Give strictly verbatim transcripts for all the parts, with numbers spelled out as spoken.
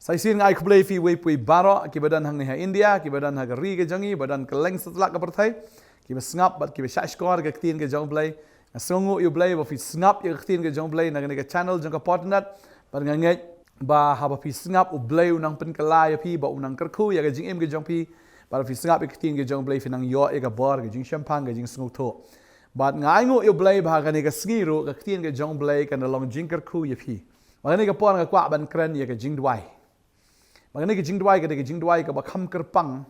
Sa shisien nga ai khublei ïa phi uwei pa uwei baroh, kiba don hangne ha India, kiba don ha ka ri ka jong ngi, ba don kylleng satlak ka pyrthei, kiba sngap bad kiba shahshkor ka ktien ka jong U Blei. Nga sngewnguh ïa U Blei ba phi sngap ïa ka ktien ka jong U Blei na kane ka channel jong ka Podynat, bad nga ngeit ba haba phi sngap, U Blei u nang pynkylla ïa phi, ba u nang kyrkhu ïa ka jingim ka jong phi, bad phi sngap ïa ka ktien ka jong U Blei, phi nang ïoh ïa ka bor, ka jingshemphang, ka jingsngewthuh. Bad nga ainguh ïa U Blei ba ha kane ka sngi ruh ka ktien ka jong U Blei kan long jingkyrkhu ïa phi. Ba kane ka por nga kwah ban kren ïa ka jingduwai. Ba kane ka jingduwai ka dei ka jingduwai kaba kham kyrpang.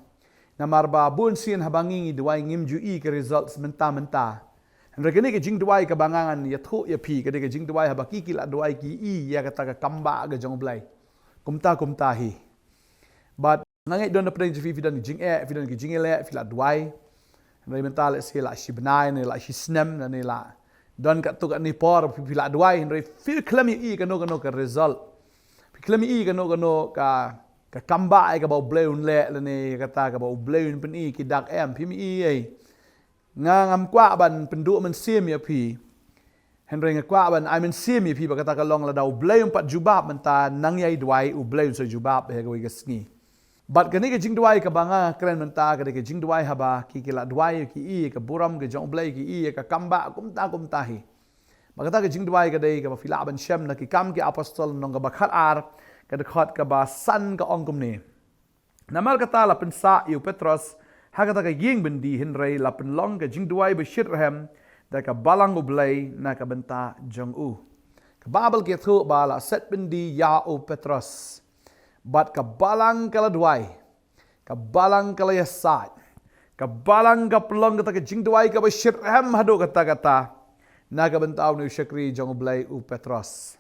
Namar ba bun sien haba ngi ngi duwai ngim ju i ka results mynta mynta. Hynrei kane ka jingduwai kaba nga ngan ïathuh ïa phi, ka dei ka jingduwai haba ki ki la duwai ki i ïa kata ka kambah ka jong U Blei. Kumta kumta hi. Bad nga ngeit don na pdeng jong phi, phi don ka jingeh, phi don ka jingïaleh, phi la duwai. Hynrei mynta lehse la shi bnai ne la shi snem ne la don katto katne por phi, phi la duwai, hynrei phi khlem i kano kano ka result. Phi khlem i kano kano ka, ka kambah ïa kaba U Blei un leh lane kata kaba U Blei un pyni, ki dak em, phim i ei. Nga ngam kwah ban pynduh mynsiem ïa phi. Hynrei nga kwah ban ai mynsiem ïa phi ba kata ka long lada U Blei um pat jubab mynta, nang ïai duwai U Blei un sa jubab ha kawei ka sngi. Bad kane ka jingduwai kaba nga kren mynta ka dei ka jingduwai haba ki ki la duwai ki i ka burom ka jong U Blei, ki i ka kambah kumta kumta hi. Bad kata ka jingduwai ka dei kaba phi lah ban shem na Ki Kam ki Apostol lynnong kaba khatar, ka dkhot kaba san, ka ong kumne. Namar kata la pynsah ïa u Petros ha kata ka ïing byndi, hynrei la pynlong ka jingduwai ba shitrhem da ka balang U Blei na ka bynta jong u. Ka Baibl ka ïathuh ba la set byndi ïa u Petros. Bad ka balang ka la duwai. Ka balang ka la ïasaid. Ka balang ka pynlong kata ka jingduwai kaba shitrhem haduh katta katta na ka bynta une u shakri jong U Blei u Petros.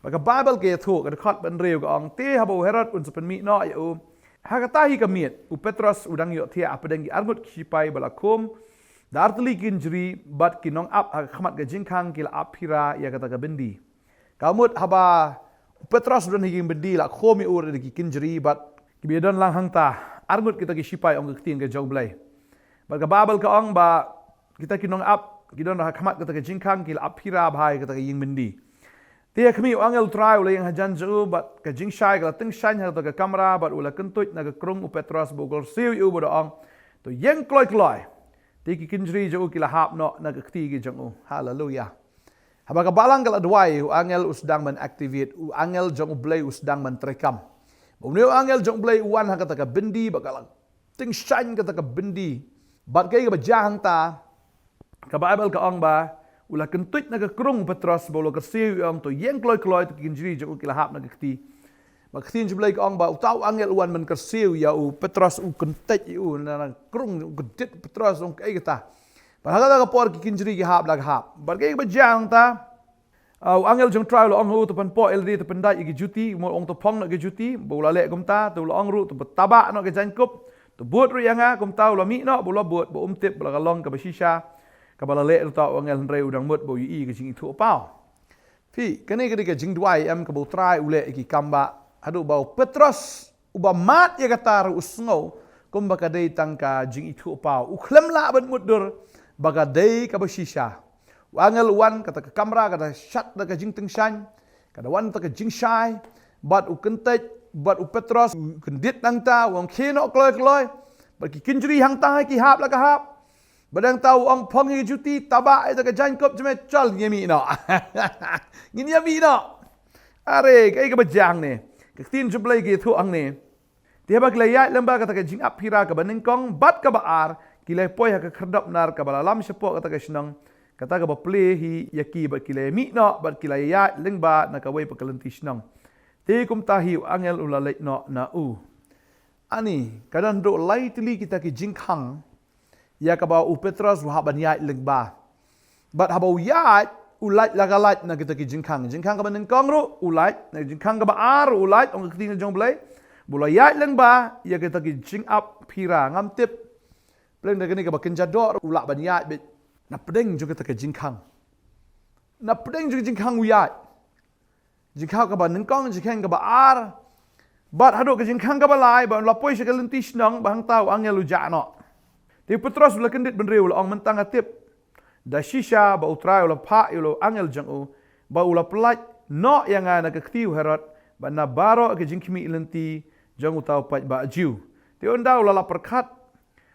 Bad ka Baibl ka ïathuh, ka dkhot ba hynriew ka ong, te haba u Herod un sa pynmih noh ïa u, ha kata hi ka miet u Petros u dang ïohthiah hapdeng ki arngut ki shipai ba la khum da artylli ki kynjri, bad ki nongap ha khmat ka jingkhang ki la ap phira ïa kata ka byndi. Ka mut haba u Petros u don ha ïing byndi, la khum ïa u da ki kynjri bad kiba ïadon lang hangta arngut kita ki shipai, ong ka ktien ka jong U Blei. Bad ka Baibl ka ong ba kita ki nongap ki don ha khmat kata ka jingkhang ki la ap phira bha ïa kata ka ïing byndi. Te ha khmih u angel u Trai u la ïeng hajan jong u bad ka jingshai ka la tyngshaiñ ha kata ka kamra bad u la kyntuid na ka krung u Petros ba u kyrsiew ïa u, ba u da ong, to ïeng kloi kloi. Te ki kynjri jong u ki la hap noh na ka kti ki jong u. Haleluya. Haba ka balang ka la duwai, u angel u sdang ban activate, u angel jong U Blei u sdang ban treikam. Ba une u angel jong U Blei u wan ha kata ka byndi, ba ka la tyngshaiñ kata ka byndi. Bad kaei kaba jia hangta, ka Baibl ka ong ba u la kyntuid na ka krung u Petros, ba u la kyrsiew ïa u, ong, to ïeng kloi kloi, te ki kynjri jong u ki la hap na ka kti. Ba ka ktien jong U Blei ka ong ba uta u angel u wan ban kyrsiew ïa u Petros, u kyntuid ïa u na ka krung, u kyndit u Petros, ong, kaei kata. Bad ha kata ka por ki kynjri ki hap la ka hap. Bad kaei kaba jia hangta, ah, u angel jong U Trai u la ong ha u, to pynpoh ïa lade, to pyndait ïa ki juti, u ong, to phong noh ki juti, ba u la leh kumta. Te u la ong ruh, to pyntaba noh ka jaiñkup, to bud ruh ïa nga. Kumta u la mih noh, ba u la bud, ba um tip ba la ka long kaba shisha kaba la leh da uta u angel, hynrei u dang mut ba u ïohi ka jingithuhpaw. Phi, kane ka dei ka jingduwai em kaba U Trai u leh ïa ki kambah, haduh ba u Petros uba mad ïa kata ruh u sngew kumba ka dei tang ka jingithuhpaw. U khlem lah ban mutdur ba ka dei kaba shisha. U angel u wan, kata ka kamra ka da shad da ka jingtyngshaiñ, ka da wan da ka jingshai, bad u kyntuid, bad u Petros u kyndit nangta, u ong, khie noh kloi kloi. Bad ki kynjri hangta ki hap la ka hap. Bad hangta u ong, phong ïa ki juti, taba ïa ka jaiñkup jong me, chal, ngin ïa mih noh. Ngin ïa mih noh. Are, kaei kaba jia hangne? Ka ktien jong U Blei ka ïathuh hangne. Te haba ki la ïaid lyngba kata ka jingap phira kaba nyngkong bad kaba ar, ki la poi ha ka khyrdop nar kaba la lam shapoh kata ka shnong, kata kaba plie hi ïa ki, bad ki la mih noh bad ki la ïaid lyngba na kawei pat ka lynti shnong. Te kumta hi u angel u la leit noh na u. Ani, ka don haduh lai tylli kita ki jingkhang ïa kaba u Petros u hap ban ïaid lyngba. Bad haba u ïaid, u lait la ka lait na kita ki jingkhang. Jingkhang kaba nyngkong ruh u lait, na jingkhang kaba ar ruh u lait, ong ka ktien jong U Blei. Ba u la ïaid lyngba ïa kita ki jingap phira, ngam tip. Pleng da kane kaba kynja doh ruh u lah ban ïaid beit na pdeng jong kita ki jingkhang. Na pdeng jong ki jingkhang u ïaid. Jingkhang kaba nyngkong, jingkhang kaba ar, bad haduh ka jingkhang kaba lai, ba la poi sha ka lynti shnong, ba hangta u angel u jah noh. Te u Petros u la kyndit bynriew, u la ong, mynta nga tip da shisha ba U Trai u la phah ïa u angel jong u, ba u la pyllait noh ïa nga na ka kti u Herod, bad na baroh ka jingkhmih lynti jong uta u paidbah Jiw. Te ynda u la lap pyrkhat,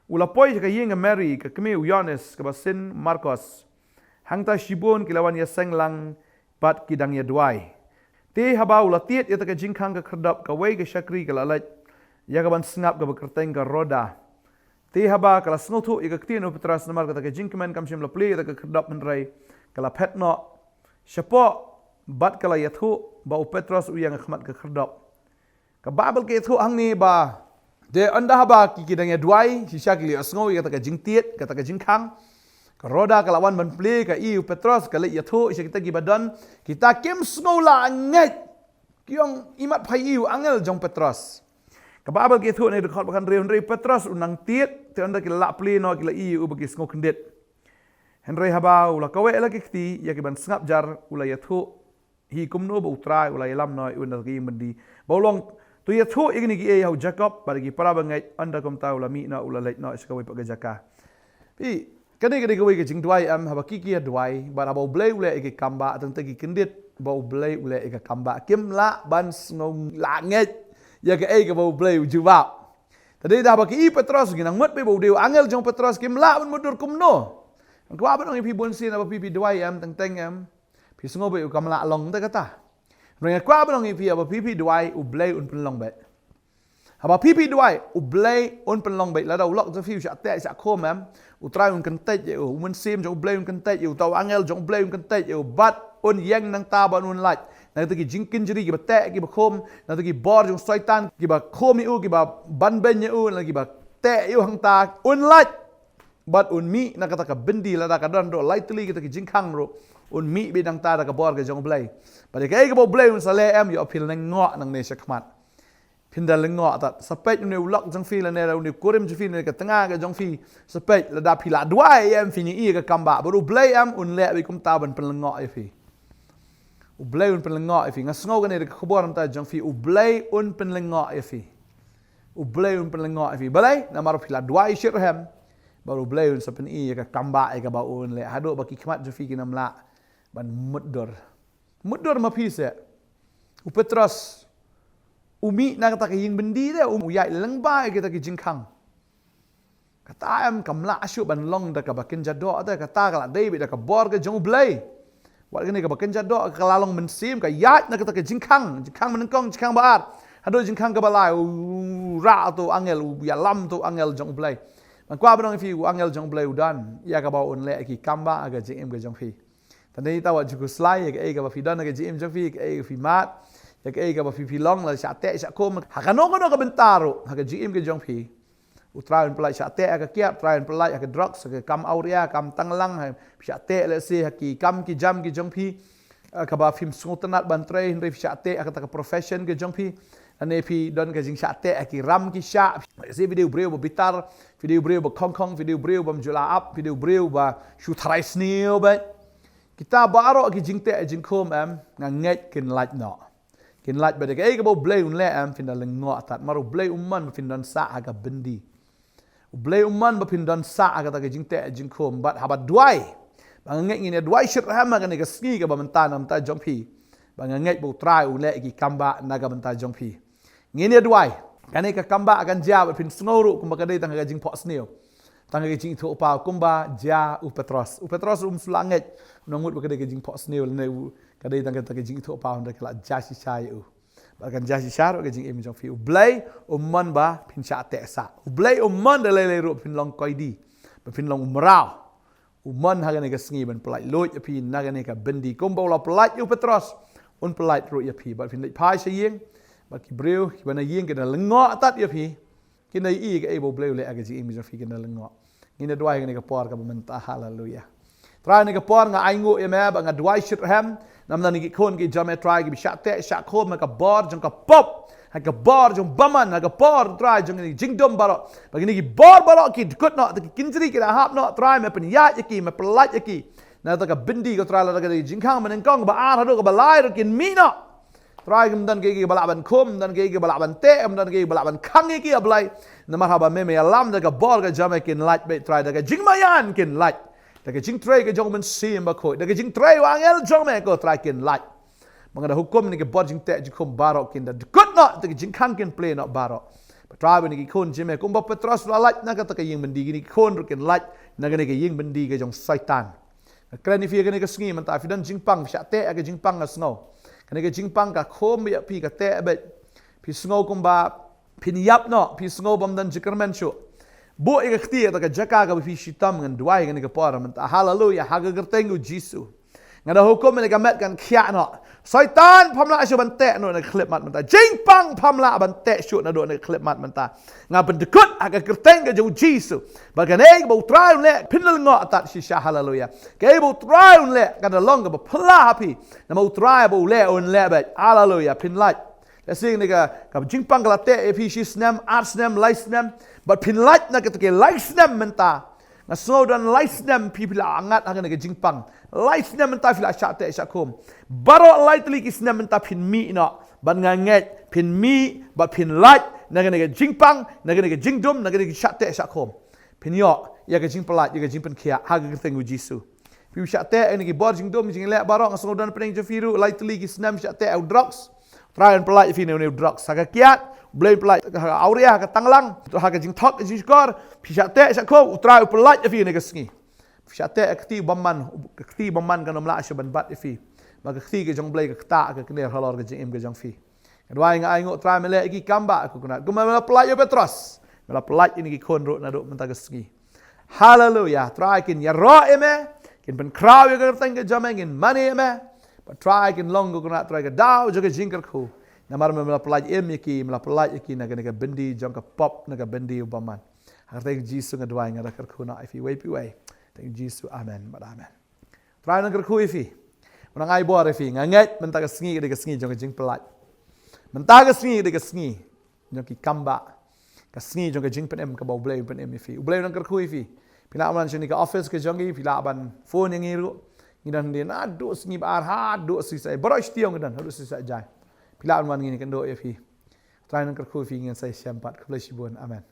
u la poi sha ka ïing ka Mari, ka kmie u Ïoannis, kaba sin Markos, hangta shibun ki la wan ïaseng lang bad ki dang ïaduwai. Te haba u la tied ïa kata ka jingkhang ka khyrdop, kawei ka shakri ka la leit ïa kaban sngap, kaba kyrteng ka Roda. Te haba ka la sngewthuh ïa ka ktien u Petros, namar kata ka jingkmen kam shym la plie ïa kata ka khyrdop, hynrei ka la phet noh shapoh bad ka la ïathuh ba u Petros u ïeng ha khmat ka khyrdop. Ka Baibl ka ïathuh hangne ba, te ynda haba ki, ki dang ïaduwai shisha, ki la ïohsngew ïa kata ka jingtied, kata ka jingkhang, ka Roda ka la wan ban plie, ka ïohi u Petros, ka leit ïathuh sha kita kiba don, kita kim sngew lah ngeit. Ki ong, imat phi ïohi u angel jong Petros. Ka Baibl ka ïathuh ne dkhot ba khathynriew, hynrei Petros u nang tied, te ynda ki la lah plie noh, ki la ïohi ïa u ba ki sngew kyndit. Hynrei haba u la kaweh la ki kti ïa ki ban sngap jar, u la ïathuh hi kumno ba U Trai u la ïalam noh ïa u na ka ïing byndi, ba u ong, to ïathuh ïa kine kiei ha u Jakob bad ïa ki para bangeit. Ynda kumta u la mih noh, u la leit noh sha kawei pat ka jaka. Phi, kane ka dei kawei ka jingduwai, em, haba ki, ki ïaduwai, bad haba U Blei u leh ïa ki kam ba, tang te ki kyndit ba U Blei u leh ïa ka kam ba, kim lah ban sngew lah ngeit ïa kaei kaba U Blei u jubab. Te dei da haba ki ïohi Petros, ki nang mut beit ba u dei u angel jong Petros, kim lah ban mutdur kumno. Nga kwah ban ong ïa phi, bunsien haba phi, phi duwai, em, teng teng, em, phi sngew beit u, kam lah long te kata. Hynrei nga kwah ban ong ïa phi, haba phi, phi duwai, U Blei un pynlong beit. Haba phi, phi duwai, U Blei un pynlong beit. Lada u lok jong phi u shah teh shah khum, em, U Trai un kyntait ïa u, u Mynsiem jong U Blei un kyntait ïa u, uta u angel jong U Blei un kyntait ïa u, bad un ïeng nangta bad un lait na kita ki jingkynjri kiba teh kiba khum, na kita ki bor jong Soitan kiba khum ïa u, kiba banbeiñ ïa u, na kiba teh ïa u, hangta un lait. Bad un mih na kata ka byndi, lada ka don ruh lai tylli kita ki jingkhang ruh, un mih beit nangta da ka bor ka jong U Blei. Bad ïa kaei kaba U Blei un sa leh, em, ïoh phi lyngngoh nangne shakhmat. Phin da lyngngoh tad. Sa peit une u lok jong phi lane une u kurim jong phi, une ka tnga ka jong phi. Sa peit, lada phi lah duwai, em, phin ïohi ïa ka kam ba, bad U Blei, em, un leh beit kumta ban pynlyngngoh ïa phi. U Blei un pynlyngngoh ïa phi. Nga sngew kane da ka khubor mynta jong phi, U Blei un pynlyngngoh ïa phi. U Blei un pynlyngngoh ïa phi. Balei? Namar phi la duwai shitrhem, bad U Blei un sa pyni ïa ka kam ba, ïa kaba un leh, haduh ba ki khmat jong phi kin ym lah ban mutdur. Mutdur ma phi seh. U Petros u mih na kata ka ïing byndi te, u ïaid lyngba ïa kita ki jingkhang. Kata, em, kam lah shuh ban long da kaba kynja doh te, kata ka la dei beit da ka bor ka jong U Blei. Wat kane kaba kynja doh ka la long mynsiem, ka ïaid na kata ka jingkhang, jingkhang banyngkong, jingkhang ba ar, haduh jingkhang kaba lai, u rah uta u angel, u ïalam uta u angel jong U Blei. Nga kwah ban ong ïa phi, u angel jong U Blei u don ïa kaba un leh ïa ki kam ba ha ka jingim ka jong phi. Tang dei ta wat ju khuslai ïa kaei kaba phi don ha ka jingim jong phi, ïa kaei kaba phi mad, ïa kaei kaba phi, phi long, la shah teh shah khum ha kano kano ka bynta ruh ha ka jingim ka jong phi. U Trai un pyllait. Shah teh ha ka kiad, Trai un pyllait. Ha ka drugs, ha ka kam awria, kam tanglang, ha, phi shah teh lehse ha ki kam ki jam ki jong phi, eh, kaba phim sngewtynnat ban trei, hynrei phi shah teh ha kata ka profession ka jong phi. Lane phi don ka jingshah teh ha ki ram ki shah. Lehse phi dei u briew ba bitar, phi dei u briew ba khongkhong, phi dei u briew bym ju lah ap, phi dei u briew ba shu tharai sniew beit. Kita baroh ki jingteh jingkhum, em, nga ngeit kin lait noh. Kin lait beit. Kaei kaba U Blei un leh, em, phin da lyngngoh tad. Namar U Blei um mon ba phin don sah ha ka byndi. U Blei um mon ba phin don sah ha kata ka jingteh jingkhum. Bad haba duwai, ba nga ngeit ngin ïa duwai shitrhem ha kane ka sngi kaba mynta na ka bynta jong phi, ba nga ngeit ba U Trai u leh ïa ki kam ba na ka bynta jong phi. Ngin ïa duwai. Kane ka kam ba kan jia, bad phin sngew ruh kumba ka dei tang ka jingphohsniew, tang ka jingithuhpaw, kumba jia u Petros. U Petros um shu lah ngeit, u nang mut ba ka dei ka jingphohsniew, lane u, ka dei tang ka, tang ka jingithuhpaw, hynrei ka la jia shisha ïa u. Bad kan jia shisha ruh ha ka jingim jong phi. U Blei um mon ba phin shah teh sah. U Blei um mon da lei lei ruh ba phin long koidi, ba phin long u mraw. U mon ha kane ka sngi ban pyllait luid ïa phi na kane ka byndi. Kumba u la pyllait ïa u Petros, un pyllait ruh ïa phi. Bad phin leit phai sha ïing, bad ki briew kiba na ïing kin da lyngngoh tad ïa phi. Kin da ïohi kaei ba U Blei u leh ha ka jingim jong phi, kin da lyngngoh. Ngin da duwai ha kane ka por kaba mynta. Haleluya. Trai, ha kane ka por nga ainguh ïa me, bad nga duwai shitrhem namar kine ki khun ki jong me, Trai, kiba shah teh shah khum ha ka bor jong ka pop, ha ka bor jong bymman, ha ka bor, Trai, jong kine ki jingdum baroh. Bad kine ki bor baroh ki dkut noh, te ki kynjri ki da hap noh, Trai, me pynïaid ïa ki, me pyllait ïa ki na kata ka byndi ko, Trai. Lada ka dei jingkhang banyngkong, ba ar haduh kaba lai ruh kin mih noh. Trai, ym don kaei kaei ba lah ban khum, ym don kaei kaei ba lah ban teh, ym don kaei kaei ba lah ban khang ïa ki, A Blei. Namar haba me, me ïalam, da ka bor ka jong me kin lait beit, Trai, da ka jingmaïan kin lait. Da ka jingtrei ka jong u Mynsiem Bakhuid, da ka jingtrei u angel jong me ko, Trai, kin lait. Ba nga da hukum ïa ki bor jingteh jingkhum baroh kin da dkut noh, te ki jingkhang kin plie noh baroh. Ba Trai ba ïa ki khun jong me kumba u Petros u la lait na kata ka ïing byndi, kine ki khun ruh kin lait na kane ka ïing byndi ka jong Soitan. Nga kren ïa phi kane ka sngi mynta, phi don jingpang, phi shah teh ïa ka jingpang, nga sngew. Kane ka jingpang ka khum ïa phi, ka teh beit. Phi sngew kumba phin ïap noh, phi sngew bym don jingkyrmen shuh. Buh ïa ka kti ha kata ka jaka kaba phi shitom, ngan duwai kane ka por mynta. Haleluia, ha ka kyrteng u Jisu. Nga da hukum ïa ka met kan khiah noh. Soitan, pham lah shuh ban teh naduh kane ka khyllipmat mynta. Jingpang, pham lah ban teh shuh naduh kane ka khyllipmat mynta. Nga pyndkut ha ka kyrteng ka jong u Jisu. Ba kane kaba u Trai un leh, phin lyngngoh tad shisha, haleluia. Kaba u Trai un leh, kan da long kaba phylla ha phi. Namar u Trai ba u leh, un leh beit. Haleluia, phin lait. Lehse kane ka, ka jingpang ka la teh ïa phi shi snem, ar snem, lai snem. Bad phin lait na kata ka lai snem mynta. Nga sngew don lai snem phi, phi la ngat ha kane ka jingpang. Lai snem mynta phi la shah teh shah khum. Baroh lai tylli ki snem mynta phin mih noh. Bad nga ngeit phin mih, bad phin lait na kane ka jingpang, na kane ka jingdum, na kane ka shah teh shah khum. Phin ïoh ïa ka jingpyllait, ïa ka jingpynkhiah ha ka kyrteng u Jisu. Phi shah teh ïa kine ki bor jingdum jingleh baroh, nga sngew don pdeng jong phi ruh lai tylli ki snem shah teh ïa u drugs. Trai un pyllait ïa phi na une u drugs. Ha ka kiad, Blei un pyllait ha ka awria, ha ka tanglang, ha ka jingthok jingshukor. Phi shah teh shah khum, u Trai u pyllait ïa phi kane ka sngi. Phi shah teh ïa ka kti bymman, ka kti bymman kan ym lah shuh ban bat ïa phi. Ba ka kti ka jong Blei ka ktah, ka kner halor ka jingim ka jong phi. Nga duwai, nga ainguh Trai me leh ïa ki kam ba, ko Kynrad. Kumba me la pyllait ïa u Petros, me la pyllait ïa kine ki khun ruh naduh mynta ka sngi. Haleluia. Trai kin ïaroh ïa me, kin pynkhraw ïa ka kyrteng ka jong me, kin mane ïa me. Bad Trai kin long, ko Kynrad Trai, ka daw jong ka jingkyrkhu. Namar me la pyllait im ïa ki, me la pyllait ïa ki na kane ka byndi jong ka pop, na ka byndi u bymman. Ha ka kyrteng Jisu nga duwai, nga da kyrkhu noh ïa phi uwei pa uwei. Kyrteng Jisu, amen bad amen. Trai un kyrkhu ïa phi. Un ai bor ïa phi. Nga ngeit mynta ka sngi ka dei ka sngi jong ka jingpyllait. Mynta ka sngi ka dei ka sngi jong ki kam ba. Ka sngi jong ka jingpynim kaba U Blei u pynim ïa phi. U Blei un kyrkhu ïa phi. Phi lah ban wan shane ka office ka jong ngi, phi lah ban phone ïa ngi ruh. Ngi don hadien naduh sngi ba ar haduh sngi sa ïa. Baroh shi taïew ngi don haduh sngi sa ïa jai. Phi lah ban wan, ngi ïakynduh ïa phi. Trai un kyrkhu ïa phi, ngin sa ïashem pat. Khublei shibun. Amen.